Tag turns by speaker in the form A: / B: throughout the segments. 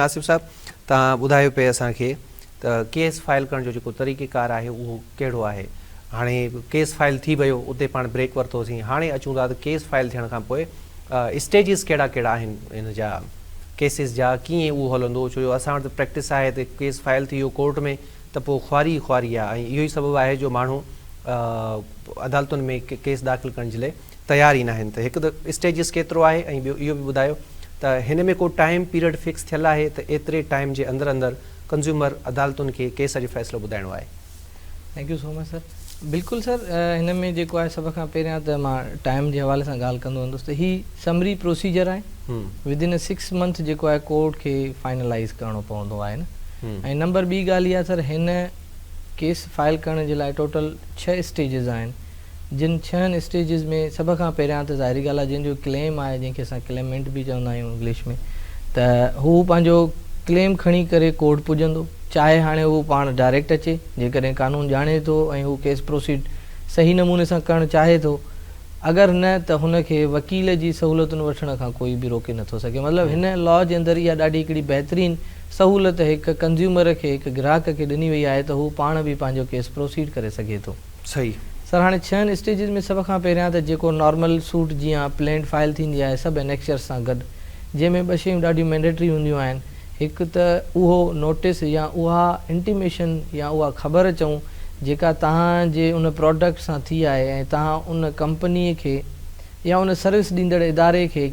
A: آصف صاحب توهان ٻڌايو پئي اسان کي ته ڪيس فائل ڪرڻ جو جيڪو طريقي ڪار آهي اهو ڪهڙو آهي هاڻي ڪيس فائل ٿي ويو اتي پاڻ بريڪ ورتوسين هاڻي اچون ٿا ته ڪيس فائل ٿيڻ کان پوء اسٽيجز ڪهڙا ڪهڙا آهن ان جا ڪيسز جا ڪيئن اهو هلندو ڇو جو اسان وٽ ته پريڪٽس آهي ته ڪيس فائل ٿي ويو ڪورٽ ۾ ته پوء خواري ئي خواري آهي ۽ اهو ئي سبب آهي جو ماڻهو عدالتن ۾ ڪيس داخل ڪرڻ جي لاء تيار ئي ناهن ته هڪ ته اسٽيجز ڪيترو آهي ۽ ٻيو اهو به ٻڌايو ته هن ۾ ڪو ٽائيم پيريڊ فڪس ٿيل آهي ته ايتري ٽائيم جي اندر اندر ڪنزيومر عدالتن کي ڪيس جو فيصلو ٻڌائڻو آهي.
B: Thank you so much sir بلڪل سر هن ۾ جيڪو آهي سڀ کان پهريان ته مان ٽائيم جي حوالي سان ڳالهه ڪندو هوندس ته هي سمري پروسيجر آهي ود ان 6 منٿ جيڪو آهي ڪورٽ کي فائنلائيز ڪرڻو پوندو آهي نه ۽ نمبر ٻي ڳالهه اها سر هن ڪيس فائل ڪرڻ جي لاء ٽوٽل 6 اسٽيجز آهن جن ڇهن اسٽيجز ۾ سڀ کان پهريان ته ظاهري ڳالهه آهي جنهن جو ڪليم آهي جنهن کي اسان ڪليمنٽ به چوندا آهيون انگلش ۾ ته هو پنهنجو ڪليم کڻي ڪري ڪورٽ پڄندو چاهي هاڻي هو پاڻ ڊائريڪٽ اچي جيڪڏهن قانون ڄاڻي ٿو ۽ هو ڪيس پروسيڊ صحيح نموني سان ڪرڻ چاهي ٿو اگر نه ته هن کي وڪيل جي سهولتن وٺڻ کان ڪوئي به روڪي نٿو سگهي مطلب هن لا جي اندر اها ڏاڍي هڪڙي بهترين سهولت هڪ ڪنزيومر کي هڪ گراهڪ کي ڏني وئي آهي ته هو پاڻ به پنهنجو ڪيس پروسيڊ ڪري سگهي ٿو.
A: صحيح.
B: سر هاڻي ڇهن اسٽيجز ۾ سڀ کان پهريان ته جيڪو نارمل سوٽ جيان پلينٽ فائل ٿيندي آهي سڀ انيڪسچرز سان گڏ جنهن ۾ ٻه شيون ڏاڍيون مينڊيٽري هونديون آهن هڪ ته اهو نوٽيس يا اها انٽيميشن يا اها خبر چئون جيڪا توهان جي ان پراڊڪٽ سان ٿي آهي ۽ توهان ان ڪمپني کي يا ان سروس ڏيندڙ اداري کي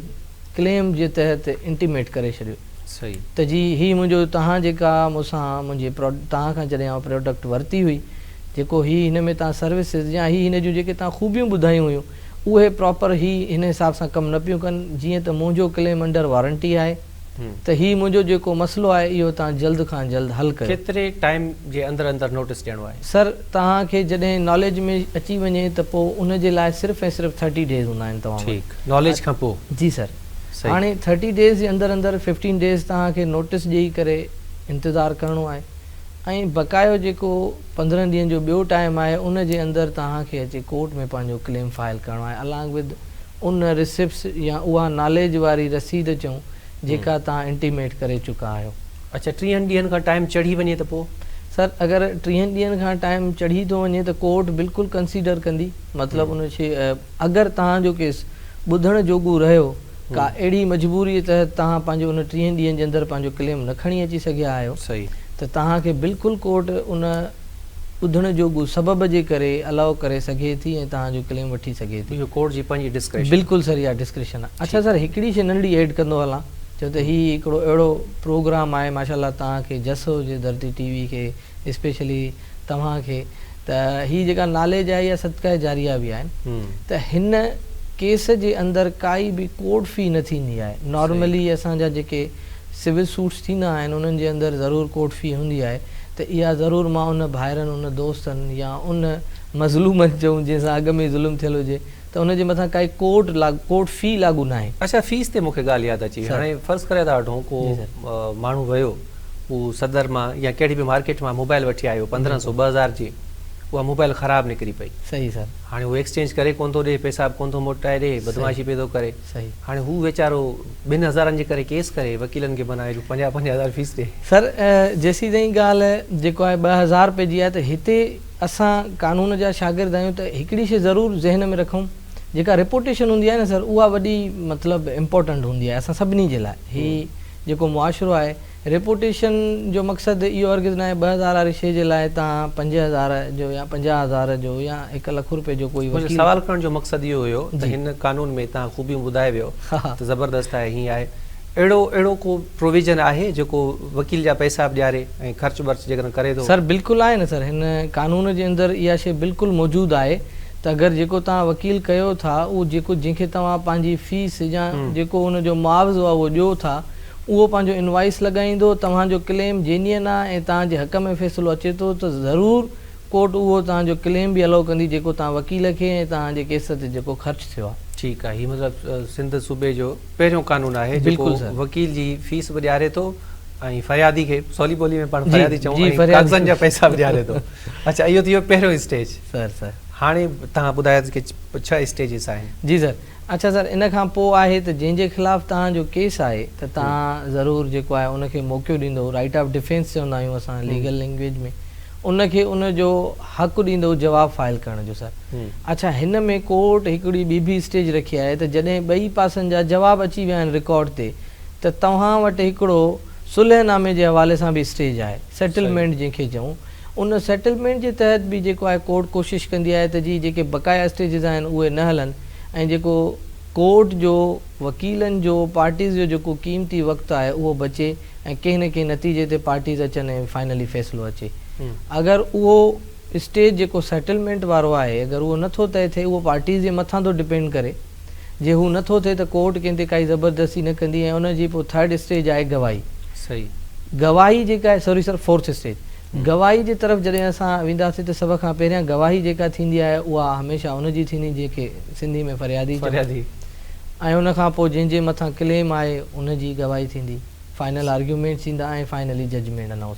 B: ڪليم جي تحت انٽيميٽ ڪري ڇڏيو.
A: صحيح.
B: ته جي هي منهنجو توهان جيڪا مون سان منهنجي توهان کان جڏهن آئون پراڊڪٽ ورتي هئي جيڪو هي هن ۾ توهان سروسز يا هي هن جون جيڪي توهان خوبيون ٻڌايون هيون اهي پراپر هي هن حساب سان ڪم نه پيون ڪن جيئن ته منهنجو ڪليم انڊر وارنٽي آهي ته هي منهنجو جيڪو مسئلو آهي اهو توهان جلد کان جلد حل ڪيو.
A: ڪيتري ٽائيم جي اندر اندر نوٽس ڏيڻو آهي؟
B: سر توهان کي جڏهن ناليج ۾ اچي وڃي ته پوء ان جي لاء صرف ۽ صرف ٿرٽي ڊيز هوندا آهن توهان وٽ.
A: ٺيڪ ناليج کان پوء.
B: جي سر.
A: صحيح.
B: هاڻي ٿرٽي ڊيز جي اندر اندر ففٽين ڊيز توهان کي نوٽس ڏيئي ڪري انتظار ڪرڻو آهي ۽ بقايو جيڪو 15 ڏينهن جو ٻيو ٽائيم آهي ان جي اندر توهان کي اچي ڪورٽ ۾ پنهنجو ڪليم فائل ڪرڻو آهي الانگ ود ان رسپس يا اها ناليج واري رسيد چئون جيڪا توهان انٽيميٽ ڪري چڪا آهيو.
A: اڇا ٽيهن ڏينهن کان ٽائيم چڙهي وڃي ته پوء؟
B: سر اگر ٽيهن ڏينهن کان ٽائيم چڙهي ٿو وڃي ته ڪورٽ بلڪل ڪنسيڊر ڪندي مطلب ان شي اگر توهان جو ڪيس ٻڌڻ جوڳو رهيو، ڪا اهڙي مجبوريء تحت توهان پنهنجو ان ٽيهن ڏينهن جي اندر پنهنجو ڪليم نه کڻي اچي سگهيا آهيو ته توهان کي بلڪل ڪورٽ ان ٻڌڻ جوڳو سبب جي ڪري الائو ڪري سگهي ٿي ۽ توهان جو ڪليم وٺي سگهي ٿي.
A: اهو ڪورٽ جي پنهنجي ڊسڪريشن.
B: بلڪل سر اها ڊسڪريشن آهي. اڇا سر هڪڙي شيء ننڍڙي ايڊ ڪندو هلان ڇو ته هي هڪڙو اهڙو پروگرام آهي ماشاء الله توهان کي جس هجي ڌرتي ٽي وي کي اسپيشلي توهان کي ته هي جيڪا ناليج آهي اها صدقه جاريه به آهي ته هن ڪيس جي اندر ڪائي به ڪورٽ في نه ٿيندي آهي نارملي اسان جا جيڪي سول سوٽس ٿيندا آهن انهن جي اندر ضرور ڪورٽ في هوندي آهي ته اها ضرور مان ان ڀائرن ان دوستن يا ان مظلومن چئون جنهن سان اڳ ۾ ظلم ٿيل هجي ته ان جي مٿان ڪائي ڪورٽ ڪورٽ في لاڳو ناهي.
A: اڇا فيس تي مون کي ڳالهه ياد اچي وئي هاڻي فرض ڪري ٿا وٺون ڪو ماڻهو ويو هو صدر مان يا ڪهڙي به مارڪيٽ مان موبائل وٺي آيو 15 سو 2000 جي اها موبائل خراب نڪري پئي
B: صحيح سر.
A: هاڻي هو ايڪسچينج ڪري ڪونه ٿو ڏي پئسا به ڪونه ٿو موٽائي ڏي بدمعاشي پئي ٿو ڪري
B: صحيح.
A: هاڻي هو ويچارو ٻن هزارن جي ڪري ڪيس ڪري وڪيلن کي بنائي جو 50 50 هزار فيس ڏي.
B: سر جيسيتائين ڳالهه جيڪو آهي 2000 رپئي جي آهي ته هتي اسان قانون جا شاگرد آهيون ته هڪڙي شيء ضرور ذهن ۾ رکون جيڪا ريپوٽيشن هوندي آهي نه سر اها وڏي مطلب امپورٽنٽ هوندي آهي اسان سڀني جي لاء هي جيڪو معاشرو آهي ريپوٽيشن جو مقصد اهو هرگز ناهي 2000 واري شيء جي لاء توهان 5000 جو يا 50 هزار جو يا هڪ لک روپئي جو ڪوئي
A: منهنجو
B: وڪيل
A: سوال ڪرڻ جو مقصد اهو هيو ته هن قانون ۾ توهان خوبيون ٻڌائي ويو ته زبردست آهي هيئن آهي اهڙو اهڙو ڪو پروويزن آهي جيڪو وڪيل جا پئسا به ڏياري ۽ خرچ برچ جيڪڏهن ڪري ٿو.
B: سر بلڪل آهي نه سر هن قانون جي اندر اها شيء بلڪل موجود آهي ته اگر جيڪو توهان وڪيل ڪيو ٿا اهو جيڪو جنهن کي توهان پنهنجي فيس يا جيڪو ان جو معاوضو آهي اهو ڏيو ٿا اهو پنهنجو انوائس لڳائيندو توهان جو ڪليم جينيئن آهي ۽ توهان جي حق ۾ فيصلو اچي ٿو ته ضرور ڪورٽ اهو توهان جو ڪليم به الائو ڪندي جيڪو توهان وڪيل کي ۽ توهان جي ڪيس تي جيڪو خرچ ٿيو آهي.
A: ٺيڪ آهي هي مطلب سنڌ صوبي جو پهريون قانون آهي جيڪو وڪيل جي فيس به ڏياري ٿو ۽ فريادي کي سولي ٻولي ۾ پاڻ فريادي چئون ۽ ڪاغذن جا پئسا به ڏياري ٿو. اڇا اهو ٿي ويو پهريون اسٽيج.
B: سر سر.
A: هاڻي توهان ٻڌايو ته ڇهه اسٽيجز آهن.
B: جي سر. اڇا سر ان کان پوء آهي ته جنهن جي خلاف توهان جو ڪيس آهي ته توهان ضرور جيڪو آهي ان کي موقعو ڏيندو رائيٽ آف ڊفينس چوندا آهيون اسان ليگل لينگويج ۾ ان کي ان جو حق ڏيندو جواب فائل ڪرڻ جو سر. اڇا هن ۾ ڪورٽ هڪڙي ٻي به اسٽيج رکي آهي ته جڏهن ٻئي پاسن جا جواب اچي ويا آهن رڪارڊ تي ته توهان وٽ هڪڙو صلح نامي جي حوالي سان به اسٽيج آهي سيٽلمينٽ جنهن کي چئون ان سيٽلمينٽ جي تحت به جيڪو آهي ڪورٽ ڪوشش ڪندي آهي ته جي جيڪي بقايا اسٽيجز آهن اهي نه هلن ۽ جيڪو ڪورٽ جو وڪيلن جو پارٽيز جو جيڪو قيمتي وقت آهي اهو بچي ۽ ڪنهن نه ڪنهن نتيجي تي پارٽيز اچن ۽ فائنلي فيصلو اچي اگر اهو اسٽيج جيڪو سيٽلمينٽ وارو آهي اگر اهو نه ٿو طئي ٿئي اهو پارٽيز جي مٿان ٿو ڊپينڊ ڪري جي هو نه ٿو ٿئي ته ڪورٽ ڪنهن تي ڪائي زبردستي نه ڪندي ۽ ان جي پوء ٿرڊ اسٽيج آهي گواهي.
A: صحيح.
B: گواهي جيڪا آهي سوري سر فورٿ اسٽيج گواهي جي طرف جڏهن اسان وينداسين ته سڀ کان پهريان گواهي جيڪا ٿيندي آهي اها هميشه ان جي ٿيندي جنهن کي سنڌي ۾ فريادي چئون
A: فريادي.
B: ۽ ان کان پوء جنهن جي مٿان ڪليم آهي ان جي گواهي ٿيندي فائنل آرگيومينٽس ٿيندا ۽ فائنلي ججمينٽ انائونس.